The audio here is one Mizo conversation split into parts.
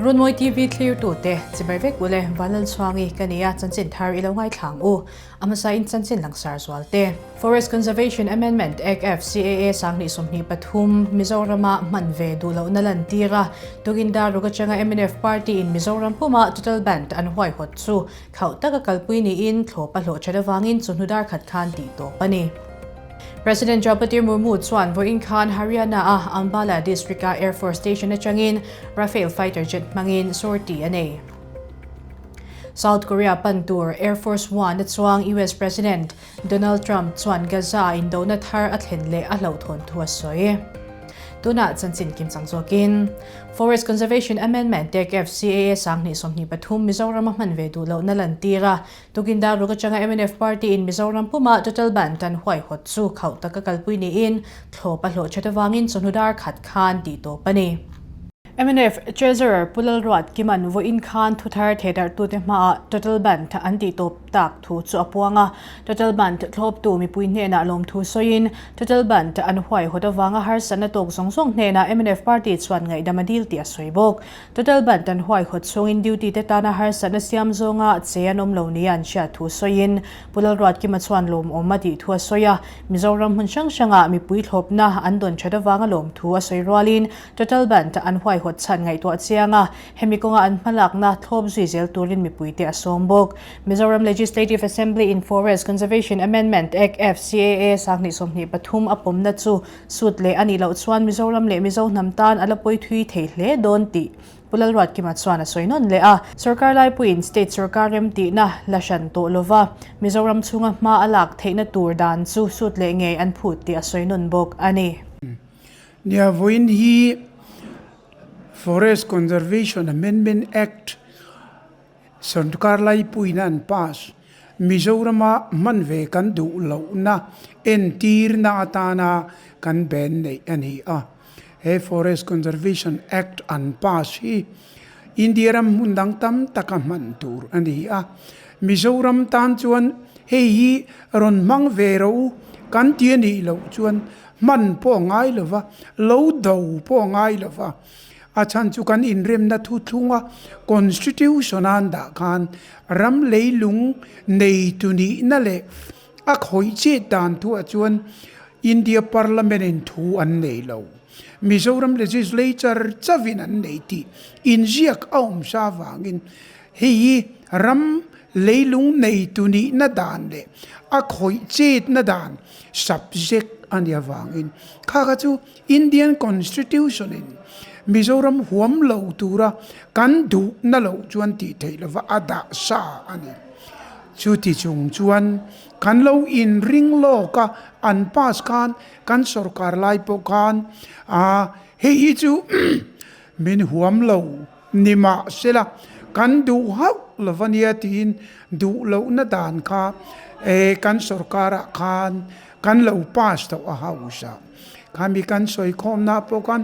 Runmawi TV thlirtute chibai vek ule Vanlalchhuangi ka nia chanchin thar i lo ngaithlang u. A hmasa in chanchin langsar zual te. Forest Conservation Amendment Act FCAA 2023 Mizorama hman ve duh lohna lantir a, tukin dar ruk atanga mnf party in Mizoram puma total ban an huaihawt chu khauh taka kalpui niin thlawp a hlawh that avangin chawhnu dar khat khan tih tawp a ni. President Draupadi Murmu chuan vawiin khan Haryana-a Ambala district-a Air Force Station atangin Rafale fighter jet hmangin sortie a nei. South Korea pan tur Air Force One a chuang US President Donald Trump chuan Gaza-a indona thar a thlen leh a hlauhthawn thu a sawi. Tunah chanchin kim chang zawkin Forest Conservation Amendment Act FCAA 2023 Mizoram a hman ve duh lohna lantir a, tukin dar ruk atanga mnf party in Mizoram puma total ban tan huaihawt chu khauh taka kalpui niin thlawp a hlawh that avangin chawhnu dar khat khan tih tawp a ni. Mnf Treasurer Pu Lalruat Kiman vawiin khan thuthar thehdarhtute hmaah Total Band an tih tawp tak thu chu a puang a. Total Band thlawptu mipui hnenah lawmthu sawiin Total Band an huaihawt avanga harsatna tawk zawng zawng hnenah mnf party chuan ngaihdam a dil tih a sawi bawk. Total Band an huaihawt chhungin duty te tana harsatna siam zawnga che an awm lo nia an hriat thu sawiin Pu Lalruat Kima chuan lawmawm a tih thu a sawi a. Mizoram hmun hrang hrangah mipui thlawpna an dawn that avanga lawmthu a sawi rualin Total Band an huaihawt chhan ngaihtuah chiang a, hemi kawnga an hmalakna thlawp zui zel turin mipuite a sawm bawk. Mizoram Legislative Assembly in Forest Conservation Amendment Act, FCAA, 2023 a pawmna chu sut leh a nih loh chuan Mizoram leh Mizo hnam tan a la pawi thui thei hle dawn tih Pu Lalruatkima chuan a sawi nawn leh a. Sorkar laipuiin state sorkar remtihna la hran tawh lova Mizoram chhunga hma a lak theihna tur dan chu sut leh ngei an phut tih a sawi nawn bawk a ni. Nia vawiin hi Forest Conservation Amendment Act sorkar laipuiin an pass Mizorama hman ve kan duh lohna entirna atana kan ban neih a ni a. He Forest Conservation Act an pass hi India ram hmun dang tam taka hman tur a ni a. Mizoram tan chuan hei hi rawn hmang ve rawh u kan ti a nih loh chuan Hman pawh a ngai lo va, lo do pawh a ngai lo va. A chhan chu kan inremna thuthlunga Constitution a an dah khan ram leilung neitu nihna leh a khawih chet dan thuah chuan India Parliament in thu an nei lo. Mizoram Legislature chauhin an nei tih inziak a awm sa avangin hei hi ram leilung neitu nihna dan leh a khawih chetna dan Subject a nih avangin kha kha chu Indian Constitution in Mizoram huam lo tura kan duhna loh chuan tih theih lova a dah sa a ni. Chuti chung chuan kan lo inring lawk a, an pass khan kan sorkar lai pawh khan a hei hi chu min huam lo ni mahsela kan duh hauh lova nia tiin duh lohna dan kha eh kan sorkarah khan kan lo pass tawh a house ah khami kan sawi khawmna pawh khan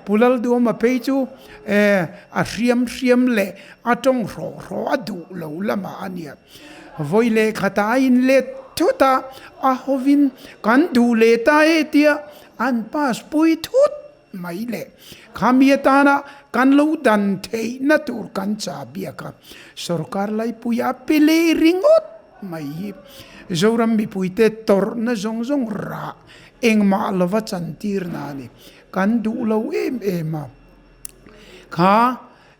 Pu Lalduama phei chu eh a hriam hriam leh a tawng hrawh hrawh a duh lo lamah a nia vawi leh khatah a inlet thut a a hovin kan duh leh ta e tia an pass pui thut. Mai le, khami atana kan lo dan theihna tur kan cha biak a, sorkar laipui a pe leh ringawt mai hi Zoram mipuite tawrhna zawng zawng rah engmah lova chantirna a ni. Kan duh lo em em a, kha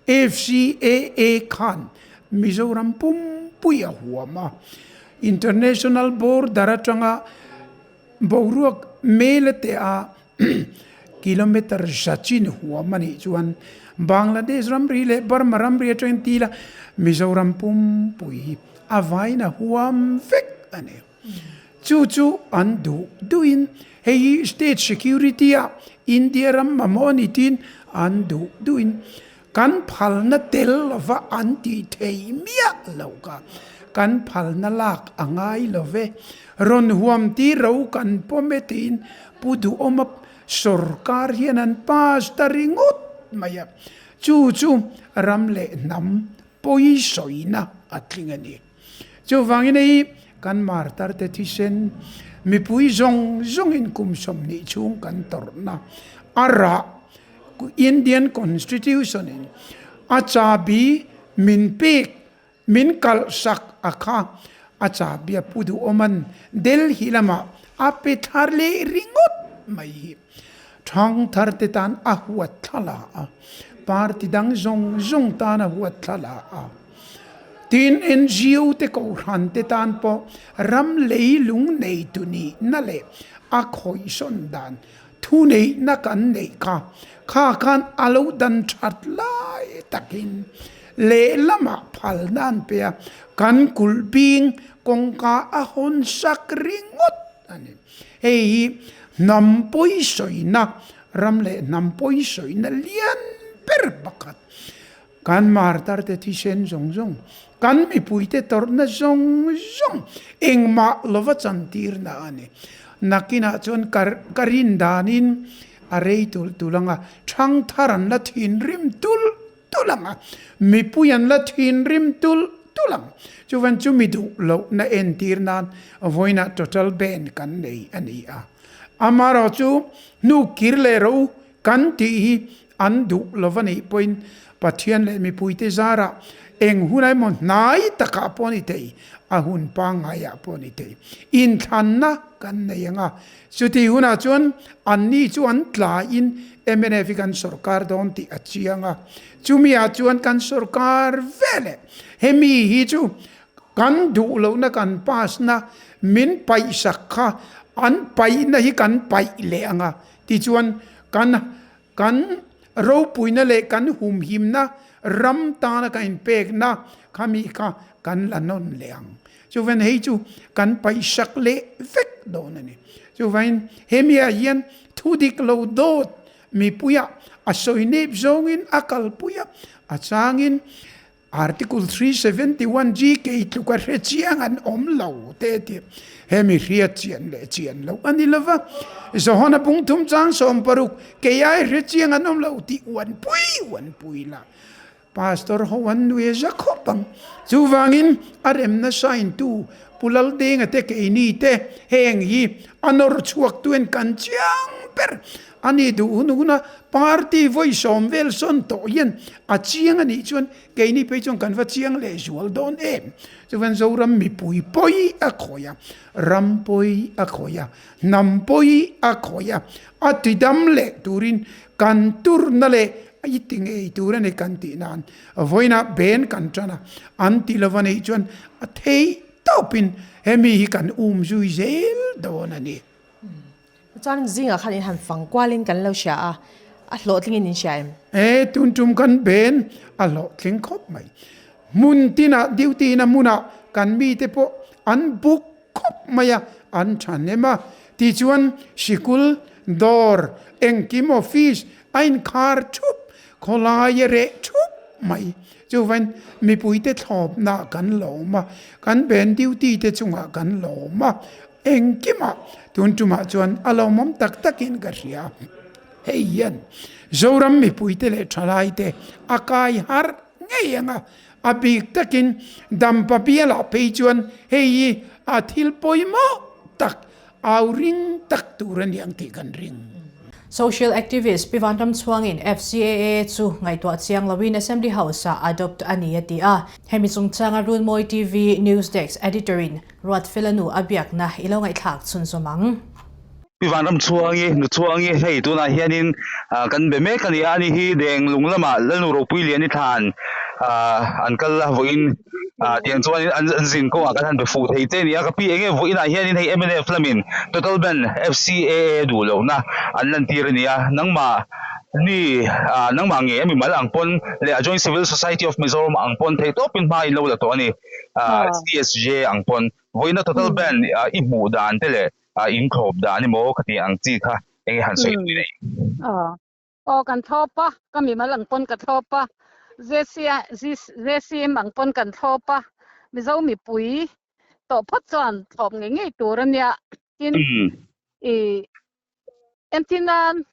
FCAA khan Mizoram pumpui a huam a, international border atanga boruak mel a teh a, Kilometre za chin huam a nih chuan Bangladesh ramri leh Burma ramri atangin ti ila Mizoram pumpui hi a vain a huam vek a ni. Chu chu an duh duhin hei hi state security ah India ram mamawh a ni tiin an duh duhin Kan phalna tel lova an tih theih miah loh ka. Kan phalna lak a ngai lo ve. Rawn huam ti ro kan pawm e tiin Pu Duhawma sorkar hian an pass ta ringawt mai a. Chu chu ram leh hnam pawisawina a tling a ni. Chuvangin hei kan martarte thisen mipui zawng zawngin kum 20 chhung kan tawrhna a rah Indian Constitution in. A chabi min pek min kalhsak a kha a chabi a pu duhawm an Delhi lamah a pe thar leh ringawt mai hi thangthar te tan a huat thla a, party dang zawng zawng tan a huat thla a. Tin, NGO te kohhran te tan pawh ram leilung neitu nihna leh a khawihsawn dan thuneihna kan neih kha kha khan a lo dan that lai takin lehlamah phalna an pe a, kan kulh bing kawngka a hawn sak ringawt a ni. Hei hi hnam pawisawina, ram leh hnam pawisawina lian ber pakhat. Kan martarte thisen zawng zawng, kan mipuite tawrhna zawng zawng engmah lova chantirna a ni. Nakinah chuan ka rin danin a rei tulh tulh ang a, thangthar an la thinrim tulh tulh ang a, mipui an la thinrim tulh tulh ang. Chuvan chu mi duh lohna entir nan vawiinah total ban kan nei a ni a. Amaherawhchu hnu kir leh ro kan tih hi An duh lo va nih pawhin Pathian leh mipuite zarah eng hun emaw hnai takah pawh a ni thei, a hun pangngaiah pawh a ni thei. Inthlanna kan nei ang a, chutih hunah chuan anni chu an tlaiin mnf hi kan sawrkar dawn tih a chiang a, chumiah chuan kan sawrkar veleh hemi hi chu kan duh lohna kan pass na min paihsak kha an paihna hi kan paih leh ang a, tichuan kan Kan ropuina leh kan humhimna ram tana kan inpekna kha mi kha kan la nawn leh ang. Chuvan hei chu kan paihsak leh vek dawn a ni. Chuvain hemiah hian thu dik lo dawt mipuiah a sawi nep zawngin a kalpui a, a changin Article 371 GK tluka hre chiang an awm lo te tih hemi hriat chian leh chian loh a ni lova. Johana bung thum chang 60 kei ai hre chiang an awm lo tih uanpui uanpui la. Pastor ho an nui za khawp ang. Chuvangin a remna sign tu Pu Laldenga te keini te heng hi a nawr chhuak tuen kan chiang ber. A ni duh hun huna party vawi sawm vel sawn tawh hian a chiang a nih chuan keini phei chuan kan va chiang leh zual dawn em. Chuan Zoram mipui pawi a khawi a, ram pawi a khawi a, hnam pawi a khawi a, a tidam leh turin kan turna leh i ti ngei tur a ni kan tih nan vawiinah ben kan tan a, an ti lova nih chuan a theih tawpin hemi hi kan um zui zel dawn a ni. Chuan zingah khan in han fang kualin kan lo hria a, a hlawhtlingin in hria em? E, tun tum kan ben a hlawhtling khawp mai. Hmun tinah duty na hmunah kan mite pawh an buk khawp mai a, an thahnem a. Tichuan sikul, dawr, engkim office a inkhar thup, khawlai a reh thup mai. Chuvain mipuite thlawpnaah kan lawm a, kan ben duty te chungah kan lawm a, Engkimah tun tumah chuan a lawmawm tak takin ka hria. Hei hian Zoram mipuite leh thalaite a kai harh ngei ang a, a bik takin Dampa bialah phei chuan hei hi a thil pawimawh tak, au ring tak tur a ni ang tih kan ring. Social activist Pi Vanram Chhuangin FCAA chu ngaihtuah chiang loin Assembly House-ah adopt a ni a ti a. Hemi chungchanga Runmawi TV News Desk Editor-in Ruat Felanu a biakna i lo ngaihthlak chhunzawm ang. Pi Vanram Chhuangi, Nu Chhuangi, hei tunah hianin kan be mek a ni a, ani hi Deng lung lamah Lalnu Ropui Liani thlan an kal a vawiin tiang chuan an zin kawngah kan han be fuh thei che a ni a, ka pi enge vawiinah hianin hei mnf lamin Total Ban FCAA duh lohna an lantir a ni a, nangmah ni nangmah ngei a mimal ang pawn leh a Joint Civil Society of Mizoram ang pawn theihtawpin hma in lo la tawh a ni. CSJ ang pawn vawiina total ban i hmuh dan te leh in thlawp dan emaw ka tih ang chi kha enge han sawi pui nei? Aw kan thlawp a, ka mimal ang pawn ka thlawp a, JCM ang pawn kan thlawp a, Mizo mipui tawh phawt chuan thlawp ngei ngei tur a nia. Tin, i entirnan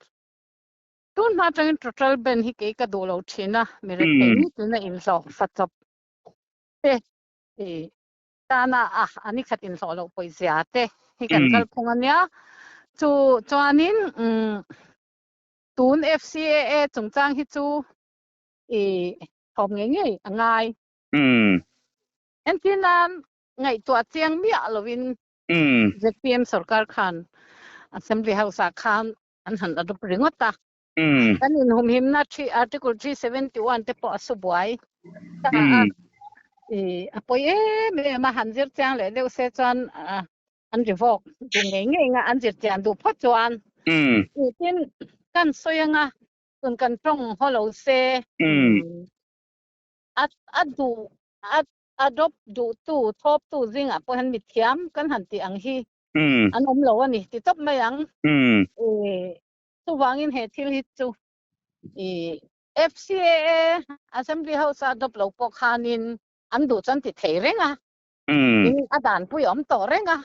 tun hma atangin total ban hi kei ka duh lo thin a, mi rethei nitin a inhlawh fa chawp te i tana a ani khat inhlawh loh pawizia te hi kan kalphung a nia. Chu chuanin tun FCAA chungchang hi chu i. Thawm ngei ngei a ngai. Entir nan ngaihtuah chiang miah lovin zpm sorkar khan Assembly House ah khan an han adopt ringawt a. Kan inhumhimna Article 371 te pawh a su buai ta a. A pawi em em a, han zir chiang leh deuh se chuan an revoke duh ngei ngei nga an zir chian duh phawt chuan. Tin, kan sawi anga tun kan tawng haw lo se a a duh a adopt duhtu thawptu zingah pawh hian mithiam kan han tih ang hi an awm lo a ni ti tawp mai ang. Chuvangin he thil hi chu FCAA Assembly House a adopt lo pawh khanin an duh chuan ti thei reng a, in a danpui a awm tawh reng a.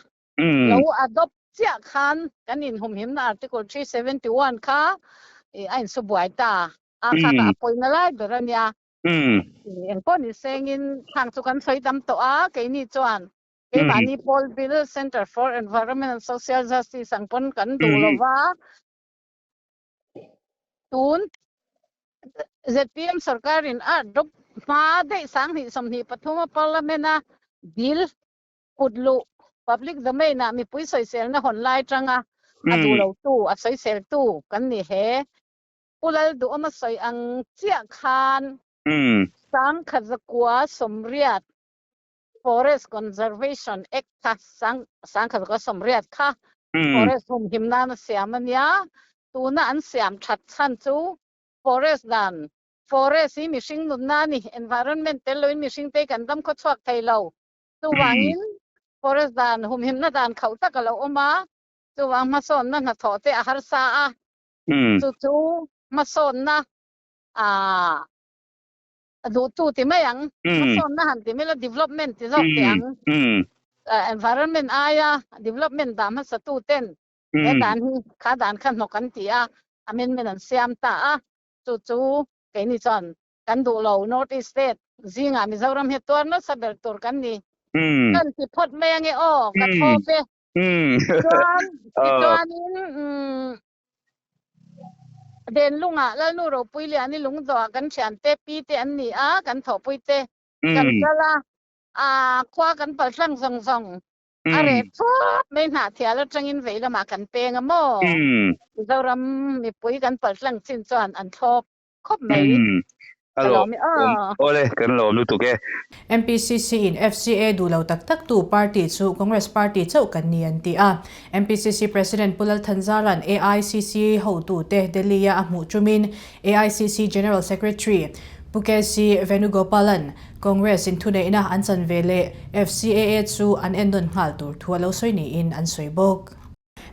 Lo adopt chiah khan kan inhumhimna Article 371 kha a insu buai ta a, kha kha a pawina lai ber a nia. Engpawh ni sengin khang chu kan sawi tam tawh a, keini chuan keimahni Pawl Bill Centre for Environment and Social Justice ang pawn kan duh lo va, tun zpm sorkarin a adopt hma daih 2023 a Parliament a bill Kut luh, Public domain ah mipui sawiselna hawn lai tanga a duh lo tu, a sawisel tu kan ni he. Pu Lalduhawma sawi ang chiah khan 1980 Forest Conservation Act kha 1980 kha Forest humhim nan a siam a nia. Tuna an siam that chhan chu Forest dan, Forest hi mihring nunna a ni, environment tel loin mihring te hi kan dam khawchhuak thei lo. Chuvangin forest dan humhimna dan khauh tak a lo awm a, chuvang hmasawnna hnathawh te a harsa a, chu chu hmasawnna ah duhtu ti mai ang, hmasawnna han ti mai la development ti zawk teh ang, environment aia development dah hmasa tu ten he dan hi kha dan kha hnawk an ti a, amendment an siam ta a, chu chu keini chuan Kan duh lo, North East State zingah Mizoram hi tuar nasa ber tur kan ni. Kan ti phawt mai ange aw, ka thawp e. Chuan, tichuanin Denlungah Lalnu Ropui Liani Lungdawhah kan thiante pi te an ni a, kan thawhpui te kan kal a, khua kan pal tlang zawng zawng a reh thuap mai hnahthial atangin vei lamah kan peng a maw? Mizoram mipui kan pal tlang chin chuan an thlawp khawp mai. Ka lawm e aw. Awle, kan lawm lutuk e. MPCC in FCA duh lo tak tak tu party chu Congress party chauh kan ni an ti a. MPCC President Pu Lal Thanzara'n AICC hotute Delhi-a a hmuh tumin AICC General Secretary Pu KC Venugopalan Congress in thuneihna an chan ve leh FCAA chu an ennawn nghal tur thu a lo sawi niin an sawi bawk.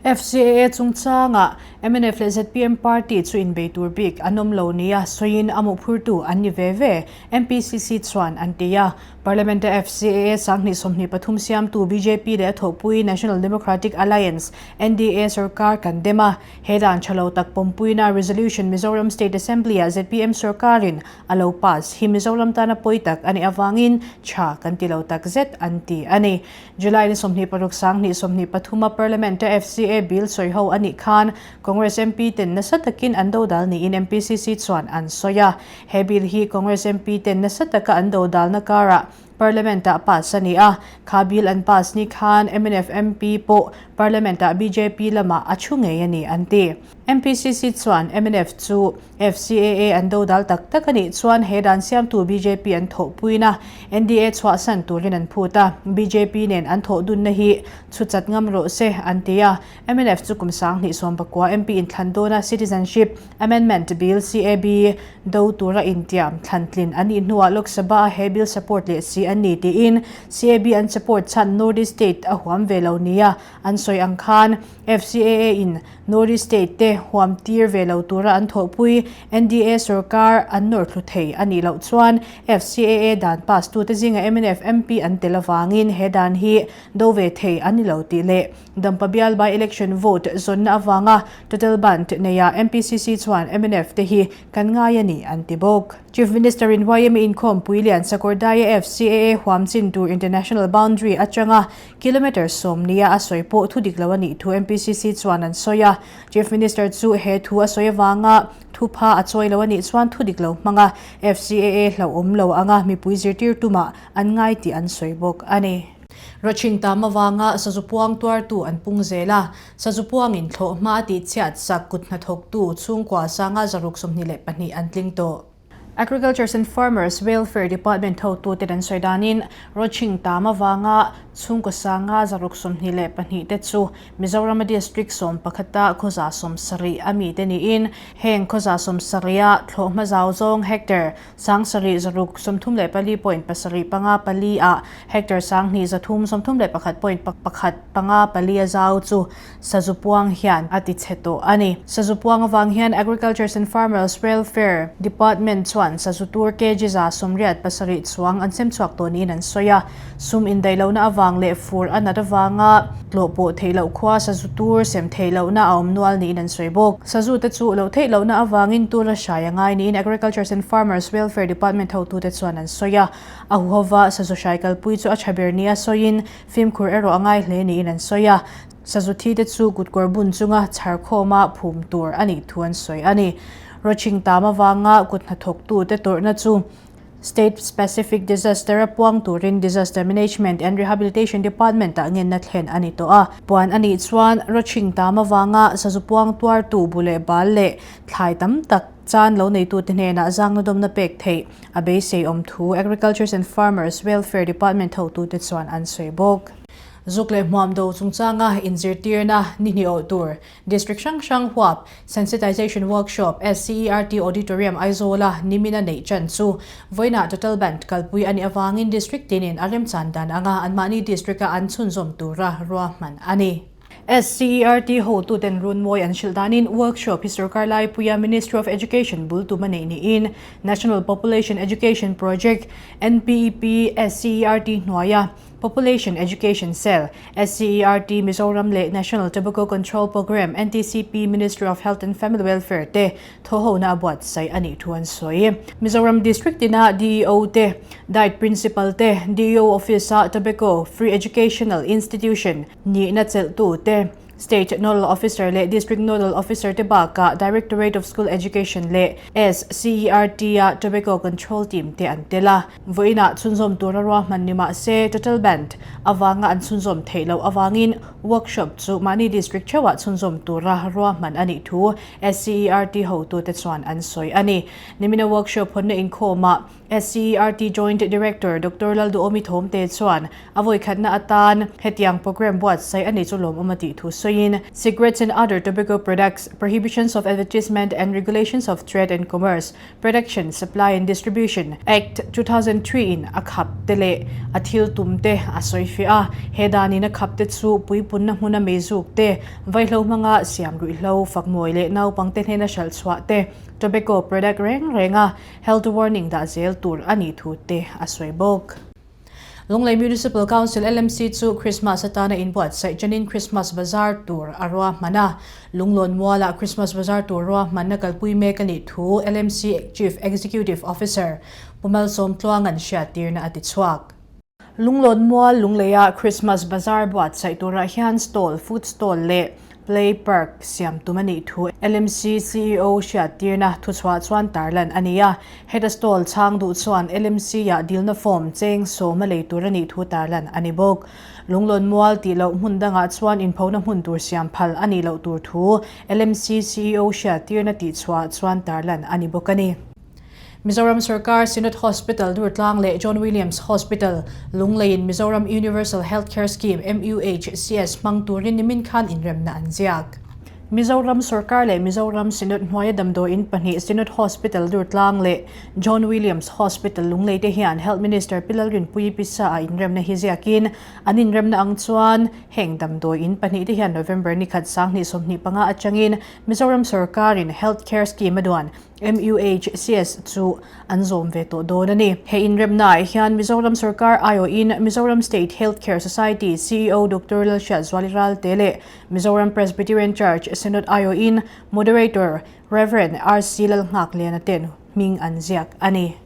FCAA chungchangah mnf leh zpm party chu inbei tur bik an awm lo nia sawiin a mawhphurtu an ni ve ve, MPCC chuan an ti a. Parliament-a FCAA 2023 siamtu bjp leh a thawhpui National Democratic Alliance, NDA, sorkar kan dem a. He dan tha lo tak pawmpuina resolution Mizoram State Assembly-ah zpm sorkarin a lo pass hi Mizoram tana pawi tak a nih avangin tha kan ti lo tak zet an ti a ni. July ni 26 2023 a Parliament a FCA bill sawi ho a nih khan Congress MP ten nasa takin an dodal niin MPCC chuan an sawi a. He bill hi Congress MP ten nasa taka an dodalna karah Parliament ah pass a ni a. Kha bill an pass ni khan mnf MP pawh Parliament ah bjp lamah a thu ngei a ni an ti. MPCC chuan mnf chu FCAA an dodal tak tak a nih chuan he dan siamtu bjp an thawhpuina NDA chhuahsan turin an phut a, bjp nen an thawh dunna hi chhu chat ngam rawh se an ti a. Mnf chu kum 2019 MP inthlan dawna Citizenship Amendment Bill, CAB, do tura intiam thlantlin an nih hnuah Lok Sabha a he bill support leh si an ni tiin CAB an support chhan North East State a huam ve lo nia an sawi ang khan FCAA in North East State te huam tir ve lo tura an thawhpui NDA sorkar an nawr thlu thei a nih loh chuan FCAA dan pass tute zinga mnf MP an tel avangin he dan hi do ve thei a ni lo tih leh Dampa bial by election vote zawnna avanga total band neia MPCC chuan mnf te hi kan ngai a ni an ti bawk. Chief Minister in YMA inkhawmpui lian Sakawrdai FCAA huam chin tur international boundary atanga Kilometre 10 nia a sawi pawh thu dik lo a nih thu MPCC chuan an sawi a. Chief Minister Minister chu he thu a sawi avanga thupha a chawi lo a nih chuan thu dik lo hmanga FCAA hlauhawm lo anga mipui zirtir tumah an ngai tih an sawi bawk a ni. Rawchhing tam avanga sazu puang tuartu an pung zel a, sazu puangin thlawhhma a tihchhiat sak kut hnathawktu chhungkua sanga 622 an tling tawh. Agriculture and Farmers Welfare Department hotute an sawi danin Rawchhing tam avanga chhungkaw sanga 622 te chu Mizorama District 11 a khawza 70 a mite niin heng khawza 70 a thlawhhma zau zawng hectare 7,634 point 7 5 4 ah hectare 2,331 point 1 5 4 a zau chu Sazu puang hian a ti chhe tawh a ni. Sazu puang avang hian Agriculture and Farmers Welfare Department chuan sazu tur kg 87 chuang an sem chhuak tawh niin an sawi a. Sum indaih lohna avang leh fur a nat avanga tlawh pawh theih loh khua sazu tur sem theih lohna a awm nual niin an sawi bawk. Sazu te chu loh theih lohna avangin tur a hrai a ngai niin Agriculture and Farmers Welfare Department hotute chuan an sawi a. A huhova sazu hrai kalpui chu a tha ber nia sawiin Fimkhur erawh a ngai hle niin an sawi a, sazu thi te chu kutkawr bun chunga chhar khawma phum tur a nih thu an sawi a ni. Rawchhing tam avanga kut hnathawktu te tawrhna chu State Specific Disaster a puang turin Disaster Management and Rehabilitation Department ah ngenna thlen a ni tawh a. Puan a nih chuan rawchhing tam avanga sazu puang tuartu bu leh bal leh thlai tam tak chan lo neitute hnenah zangnadawmna pek theih A beisei awm thu Agriculture and Farmers Welfare Department hotute chuan an sawi bawk. Zuk leh hmuam do chungchanga inzirtirna ni hnih awh tur District hrang hrang huap Sensitization Workshop SCERT Auditorium Aizawla nimina neih chan chu vawiinah Total Band kalpui a nih avangin District tinin a remchan dan anga anmahni District-a an chhunzawm tura ruahman a ni. SCERT hotuten runmawi an hrilh danin workshop hi sorkar laipuia Ministry of Education bul tum a neih niin National Population Education Project, NPEP, SCERT hnuaia Population Education Cell, SCERT Mizoram leh National Tobacco Control Programme, NTCP, Ministry of Health and Family Welfare te thawhhona a buatsaih a nih thu an sawi. Mizoram District tina DEO te, Diet Principal te, DEO Office-a Tobacco Free Educational Institution, Nihna chelhtu te, State Nodal Officer leh District Nodal Officer te bakah Directorate of School Education leh SCERT-a Tobacco Control Team te an tel a. Vawiinah chhunzawm tura ruahman ni mah se Total Band avanga an chhunzawm theih loh avangin workshop chu mahni district theuhah chhunzawm tura ruahman a nih thu SCERT hotute chuan an sawi a ni. Nimina workshop hawnna inkhawmah SCERT Joint Director Doctor Lalduhawmi Thawmte chuan a vawikhatna atan hetiang programme buatsaih a ni chu lawmawm a tih thu sawiin, Cigarettes and Other Tobacco Products, Prohibitions of Advertisement and Regulations of Trade and Commerce, Production, Supply and Distribution, Act, 2003 in a khap te leh a thil tum te a sawi fiah a. He danin a khap te chu puipunna hmuna meizuk te, vaihlo hmanga siam ruihhlo, fakmawi leh naupangte hnena hralh chhuah te, tobacco product reng renga Health warning dah zel tur a nih thu te a sawi bawk. Lunglei Municipal Council, LMC, chu Christmas atana inbuatsaih chanin Christmas Bazaar tur a ruahman a. Lunglawn mualah Christmas Bazaar tur ruahmanna kalpui mek a nih thu LMC Chief Executive Officer Pu Malsawm Tluanga'n hriattirna a ti chhuak. Lunglawn mual Lungleia Christmas Bazaar buatsaih turah hian stall, food stall leh play park siam tum a nih thu LMC ceo hriattirna thuchhuah chuan tarlan a ni a. Heta stall chhang duh chuan LMC-ah dilna form cheng sawma lei tur a nih thu tarlan a ni bawk. Lunglawn mual tih loh hmun dangah chuan inphona hmun tur siam phal a nih loh tur thu LMC ceo hriattirna tihchhuah chuan tarlan a ni bawk a ni. Mizoram Sarkar Synod Hospital Durtlang leh John Williams Hospital, Lungleiin Mizoram Universal Health Care Scheme, MUHCS, hmang turin nimin khan inremna an ziak. Mizoram Sarkar leh Mizoram Synod hnuaia damdawiin pahnih Synod Hospital Durtlang leh John Williams Hospital Lunglei te hian Health Minister Pi Lalrinpuii Pisa-ah inremna hi ziakin an inremna ang chuan heng damdawiin pahnih te hian November ni khat 2025 atangin Mizoram Sarkarin Health Care Scheme a duan MUHCS chu an zawm ve tawh dawn a ni. He inremnaah hian Mizoram sorkar aiawhin Mizoram State Health Care Society ceo Doctor Lalhriat Zuali Ralte leh Mizoram Presbyterian Church Synod aiawhin Moderator Rev. RC Lalnghakliana ten hming an ziak a ni.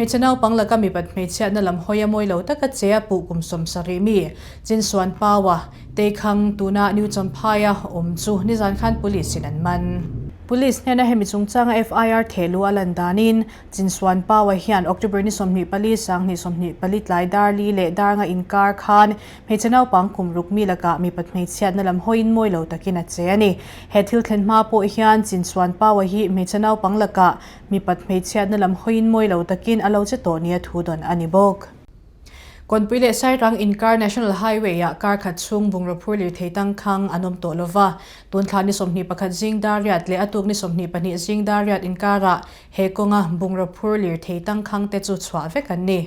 Hmeichhe naupang laka mipat hmeichhiatna lam hawi a mawi lo taka che a puh kum 70 mi Chinsuan Paua Teikhang tuna New Champhaia awm chu nizan khan Police in an man. Police hnena hemi chungchanga FIR thehluh a lan danin Chinsuan Paua hian October ni 24 2024 tlai dar li leh dar nga inkar khan hmeichhe naupang kum ruk mi lakah mipat hmeichhiatna lam hawiin mawi lo takin a che a ni. He thil thlen hma pawh hian Chinsuan Paua hi hmeichhe naupang lakah mipat hmeichhiatna lam hawiin mawi lo takin a lo che tawh nia thu dawn a ni bawk. Kawnpui leh Sairang inkar National Highway-ah kar khat chhung bungraw phur lirthei tangkhang an awm tawh lova, tun thla ni 21 zing dar riat leh a tuk ni 22 zing dar riat inkarah he kawnga bungraw phur lirthei tangkhang te chu chhuah vek an ni.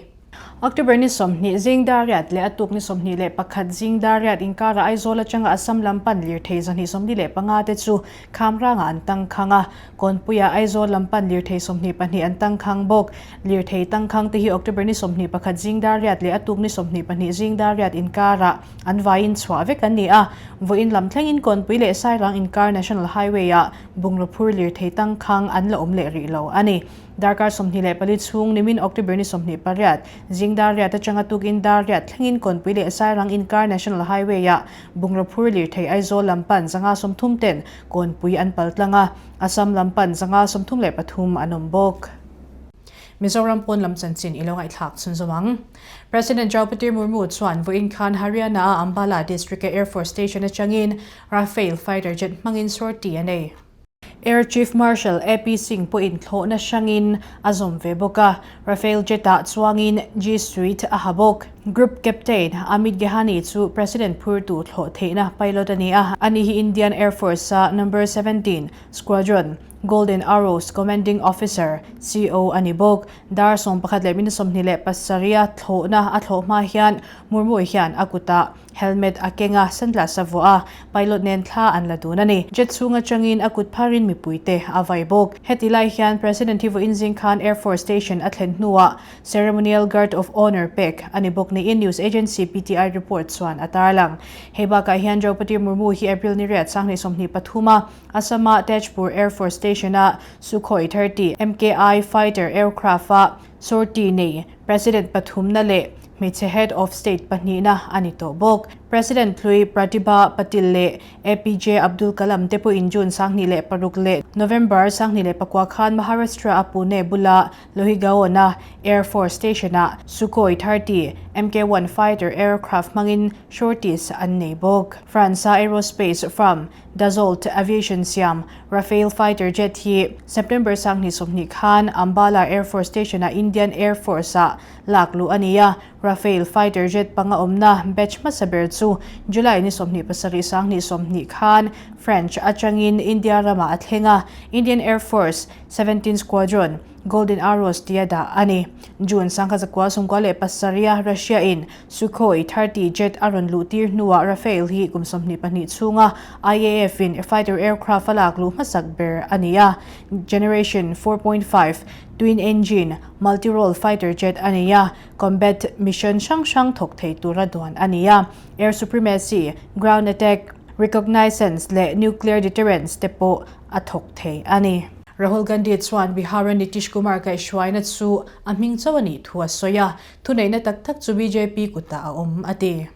October ni 20 zing dar riat leh a tuk ni 21 zing dar riat inkarah Aizawl atanga Assam lam pan lirthei 275 te chu Khamrangah an tangkhang a, Kawnpuiah Aizawl lam pan lirthei 22 an tangkhang bawk. Lirthei tangkhang te hi October ni 21 zing dar riat leh a tuk ni 22 zing dar riat inkarah an vaiin chhuah vek an ni a. Vawiin lam thlengin Kawnpui leh Sairang inkar National Highway-ah bungraw phur lirthei tangkhang an la awm leh rih lo a ni. Darkar 24 chhung nimin October ni 28 zing dar riat atanga tukin dar riat thlengin Kawnpui leh Sairang inkar National Highway-ah Bungraw phur lirthei Aizawl lam pan 130 ten Kawnpui an pal tlang a, Assam lam pan 133 an awm bawk. Mizoram pawn lam chanchin i lo ngaihthlak chhunzawm ang. President Draupadi Murmu chuan vawiin khan Haryana-a Ambala District-a Air Force Station atangin Rafale fighter jet hmangin sortie a nei. Air Chief Marshal AP Singh pawhin thlawhna hrangin a zawm ve bawk a, Rafale jet-ah chuangin G-suite a ha bawk. Group Captain Amit Gehani chu President phurtu thlawh theihna pilot a ni a, ani hi Indian Air Force-a Number 17 Squadron, Golden Arrows Commanding Officer, CO, a ni bawk. Dar 11 leh minute 27 a thlawhna a thlawh hma hian Murmu hian a kutah Helmet a keng a, sunglass a vuah a, pilot nen thla an la dun a ni. Jet chhung atangin a kut pharin mipuite a vai bawk. Heti lai hian President hi vawiin zing khan Air Force Station a thlen hnuah Ceremonial Guard of Honour pek a ni bawk niin news agency PTI report chuan a tarlang. Hei bakah hian Draupadi Murmu hi April ni riat 2023 a Assam-a Tezpur Air Force Station-a Sukhoi 30 MKI fighter aircraft-a sortie nei President pathumna leh hmeichhe Head of State pahnihna a ni tawh bawk. President hlui Pratibha Patil leh APJ Abdul Kalam te pawhin June 2006 leh November 2009 khan Maharashtra a Pune bula Lohigaon-a Air Force Station-ah Sukhoi 30 MK-1 fighter aircraft hmangin sorties an nei bawk. France-a aerospace firm Dassault Aviation siam Rafale fighter jet hi September 2020 khan Ambala Air Force Station-ah Indian Air Force-ah lak luh a ni a. Rafale fighter jet panga awmna batch hmasa ber chu July ni 27 2020 khan French atangin India ramah a thleng a, Indian Air Force 17 Squadron, Golden Arrows tia dah a ni. June 1997 Russia-in Sukhoi 30 jet a rawn luh tir hnuah Rafale hi kum 22 chhunga IAF-in fighter aircraft a lak luh hmasak ber a ni a. Generation 4.5 twin engine multi-role fighter jet a ni a, combat mission hrang hrang thawk thei tura duan a ni a. Air supremacy, ground attack, reconnaissance leh nuclear deterrence te pawh a thawk thei a ni. Rahul Gandhi chuan Bihar-a Nitish Kumar kaihhruaina chu a hming chauh a nih thu a sawi a, thuneihna tak tak chu bjp kutah a awm, a ti.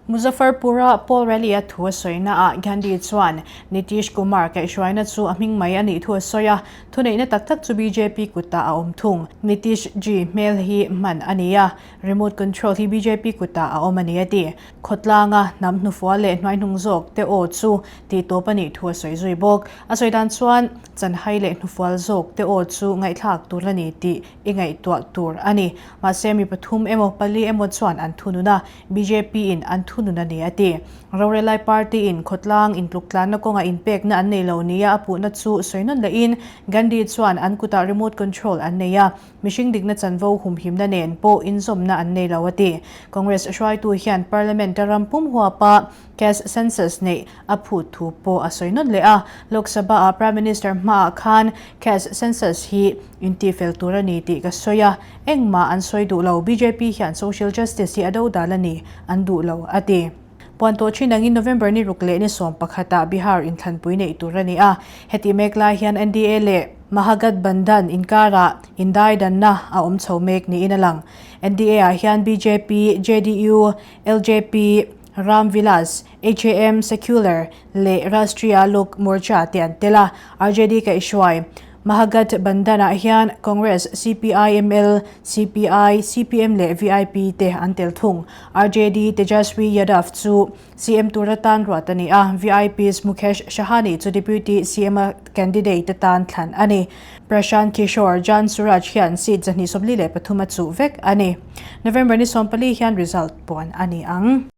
Muzaffarpur-a poll rally-a thu a sawinaah Gandhi chuan Nitish Kumar kaihhruaina chu a hming mai a nih thu a sawi a, thuneihna tak tak chu bjp kutah a awm thung. Nitish ji hmel hi hman a ni a, remote control hi bjp kutah a awm a ni, a ti. Khawtlanga hnam hnufual leh hnuaihnung zawk te aw chu tih tawp a nih thu a sawi zui bawk. A sawi dan chuan chanhai leh hnufual zawk te aw chu ngaihthlak tur a ni tih i ngaihtuah tur a ni. Mahse mi pathum emaw pali emaw chuan an thunun a, bjp in an thunun a ni a ti. Rorelai party in khawtlang intluktlanna kawnga inpekna an nei lo nia a puhna chu sawi nawn lehin Gandhi chuan an kutah remote control an nei a, Mihring dikna chanvo humhimna nen pawh inzawmna an nei lo a ti. Congress hruaitu hian Parliament-a ram pum huapa caste census neih a phut thu pawh a sawi nawn leh a. Lok Sabha-ah Prime Minister hmaah khan caste census hi intifel tur a ni tih ka sawi a, engmah an sawi duh lo. Bjp hian social justice hi a dodal a ni, an duh lo a ti. Puan tawh thin angin November ni ruk leh ni 11 ah Bihar inthlanpui neih tur a ni a. Heti mek lai hian NDA leh. Mahagathbandhan inkarah indaidanna a awm chho mek niin a lang. NDA-ah hian bjp, JDU, LJP, Ram Vilas, HAM, Secular, leh Rashtriya Lok Morcha te an tel a, RJD kaihhruai. Mahagathbandhan-ah hian Congress, CPI, ML, CPI, CPM leh VIP te an tel thung. RJD Tejaswi Yadav chu CM tur atan ruat a ni a, VIP's Mukesh Sahani chu Deputy CM-a candidate atan thlan a ni. Prashant Kishor, Jan Suraj hian seat 243 a chuh vek a ni. November ni 14 hian result puan a ni ang.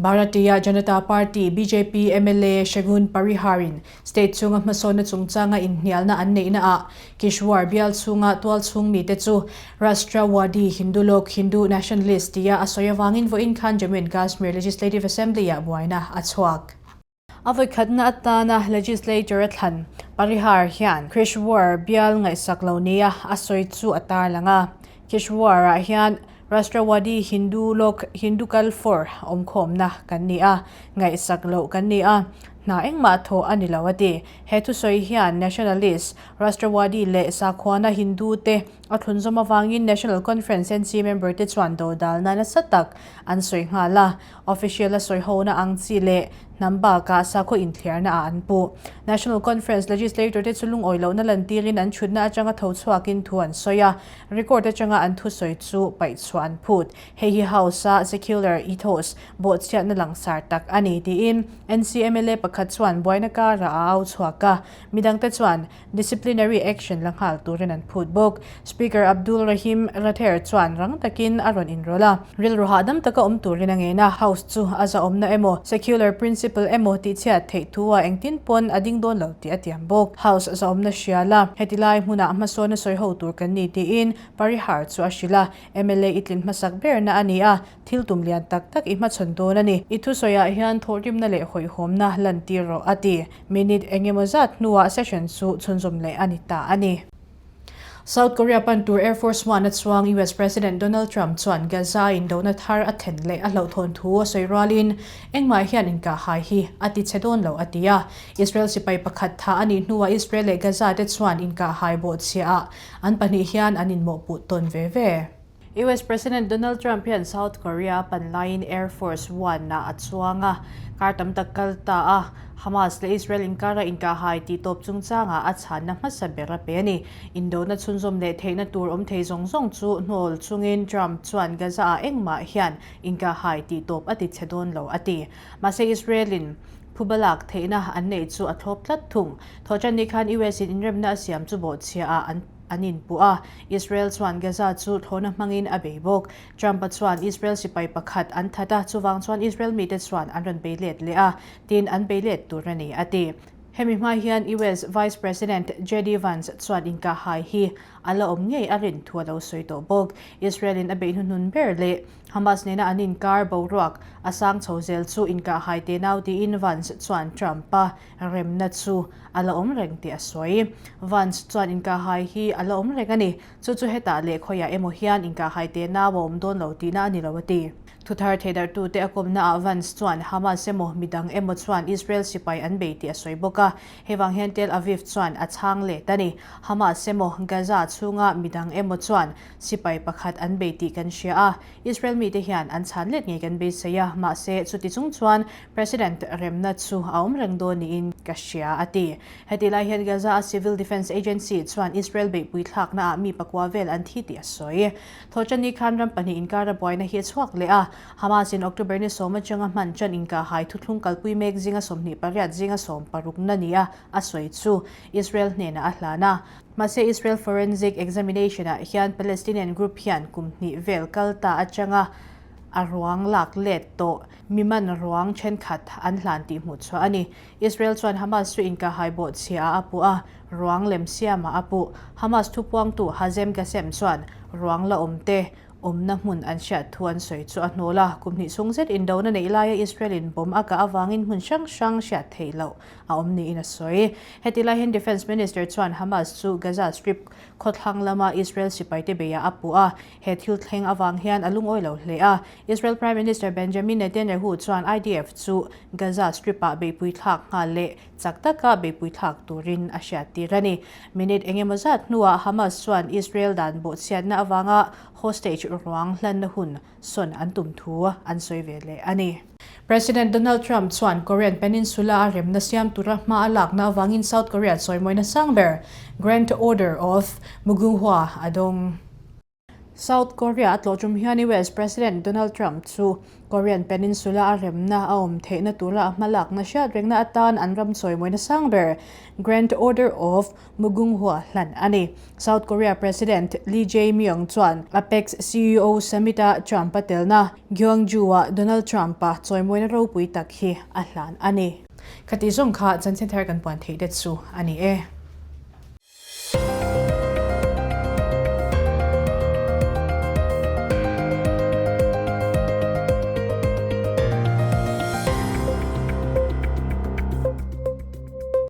Bharatiya Janata Party, bjp, mla Shagun Parihar-in state chhunga hmasawnna chungchanga inhnialna an neihnaah Kishwar bial chhunga tual chhung mite chu Rashtrawadi Hindu Lok Hindu Nationalist tia a sawi avangin vawiin khan Jammu and Kashmir Legislative Assembly-ah buaina a chhuak. A vawikhatna atana legislature a thlan Parihar hian Kishwar bial ngaihsak lo nia a sawi chu a tarlang a. Kishwar-ah hian Rashtrawadi Hindu Lok Hindu Kal For awmkhawmna kan ni a, ngaihsak loh kan ni a, hna engmah thawh a ni lo a ti. He thusawi hian Nationalist, Rashtrawadi leh Sakhuana Hindu te a thlunzawm avangin National Conference, NC, member te chuan dodalna nasa tak an sawi nghal a. Official a sawi hona ang chi leh hnam bakah sakhaw inthliarna ah an puh. National Conference legislator te chu lungawi lohna lantirin an chhutna atanga tho chhuakin thu an sawi a. Record atanga an thusawi chu paih chhuah an phut. Hei hi House-a secular ethos bawhchhiatna langsar tak a ni tiin NCMLA pakhat chuan buaina karah a au chhuak a, midangte chuan disciplinary action la nghal turin an phut bawk. Speaker Abdul Rahim Rather chuan rang takin a rawn inrawlh a, rilru hahdam taka awm turin a ngen a, House chu a zahawmna emaw secular principle emaw tihchhiat theih thu a engtin pawn a ding dawn lo tih a tiam bawk. House zahawmna hria la, heti lai hmunah hmasawna sawi ho tur kan ni tiin Parihar chu a hrilh a, mla i tlin hmasak berna a ni a, thil tum lian tak tak i hmachhawn dawn a ni. I thusawiah hian thawhrimna leh hawihhawmna lantir rawh a ti. Minute eng emaw zat hnuah session chu chhunzawm leh a ni ta a ni. South Korea pan tur Air Force One a chuang US President Donald Trump chuan Gaza indona thar a thlen leh a hlauhthawn thu a sawi rualin engmah hian inkahhai hi a ti chhe dawn lo a ti a. Israel sipai pakhat tha a nih hnuah Israel leh Gaza te chuan inkahhai bawhchhiahah an pahnih hian an inmawhpuh tawn ve ve. US President Donald Trump hian South Korea a pan laiin Air Force One-ah a chuang a, kar tam tak kal ta a, Hamas leh Israel inkara inkahhai tih tawp chungchangah a chhanna hmasa ber a pe a ni. Indona chhunzawm leh theihna tur awm thei zawng zawng chu hnawl chungin Trump chuan Gaza-ah engmah hian inkahhai tih tawp a ti chhe dawn lo a ti. Mahse Israel-in phuba lak theihna an neih chu a thlawp tlat thung. Thawhṭanni khan US-in inremna a siam chu bawhchhiahah an an inpuh a, Israel chuan Gaza chu thlawhna hmangin a bei bawk. Trump-a chuan Israel sipai pakhat an that a, chuvang chuan Israel mite chuan an rawn bei let leh a, tin an bei let tur a ni, a ti. Hemi hma hian US Vice President JD Vance chuan inkahhai hi a la awm ngei a rin thu a lo sawi tawh bawk. Israel-in a beih hnuhnun ber leh Hamas nena an inkar boruak a sang chho zel chu inkahhai tenau tiin Vance chuan Trump-a remna chu a la awm reng tih a sawi. Vance chuan inkahhai hi a la awm reng a ni. Chu chu hetah leh khawiah emaw hian inkahhai teh nau a awm dawn lo tihna a ni lo a ti. Thuthar theidarhtute a kawmnaah Vance chuan Hamas emaw midang emaw chuan Israel sipai an bei tih a sawi bawk a. Hei vang hian Tel Aviv chuan a chhang let a ni. Hamas emaw Gaza chhunga midang emaw chuan sipai pakhat an bei tih kan hria a. Israel mite hian an chhan let ngei kan beisei a, mahse chuti chung chuan President remna chu a awm reng dawn niin ka hria, a ti. Hetih lai hian Gaza-a Civil Defence Agency chuan Israel beihpui thlaknaah mi pakua vel an thi tih a sawi. Thawhṭanni khan ram pahnih inkara buaina hi a chhuak leh a, Hamas-in October ni sawm atanga hman ṭan inkahhai thuthlung kalpui mek zinga 28 zinga 60 na nia a sawi chu Israel hnenah a hlan a. Mahse Israel Forensic Examination-ah hian Palestinian group hian kum hnih vel kal ta atanga a ruang lak let tawh mi man ruang thenkhat an hlan tih hmuh chhuah a ni. Israel chuan Hamas chu inkahhai bawhchhiah ah a puh a, ruang lem siamah a puh. Hamas thupuangtu Hazem Qassem chuan ruang la awm te awmna hmun an hriat thu an sawi chu a hnawl a, kum hnih chhung zet indona neih laia Israel-in bomb a kah avangin hmun hrang hrang hriat theih loh a awm niin a sawi. Heti lai hian Defence Minister chuan Hamas chu Gaza Strip khawthlang lama Israel sipaite beiah a puh a, He thil thleng avang hian a lungawi lo hle a. Israel Prime Minister Benjamin Netanyahu chuan IDF chu Gaza Strip-ah beihpui thlak nghal leh chak taka beihpui thlak turin a hriattir. lantir a ni. Minute engemaw zat hnuah Hamas chuan Israel dan bawhchhiatna avanga hostage ruang hlanna hun sawn an tum thu an sawi ve leh a ni. President Donald Trump chuan Korean Peninsula a remna siam tura hma a lakna avangin South Korea chawimawina sang ber Grand Order of Mugunghwa a dawng. South Korea a tlawh tum hian US President Donald Trump chu Korean Peninsula a remna a awm theihna tura a hma lakna hriat rengna atan an ram chawimawina sang ber Grand Order of Mugunghwa hlan a ni. South Korea President Lee Jae-myung chuan APEC CEO Summit-a Trump a telna Gyeongju-ah Donald Trump-a chawimawina ropui tak hi a hlan a ni. Khati zawng kha chanchin thar kan puan theih det chu a ni e.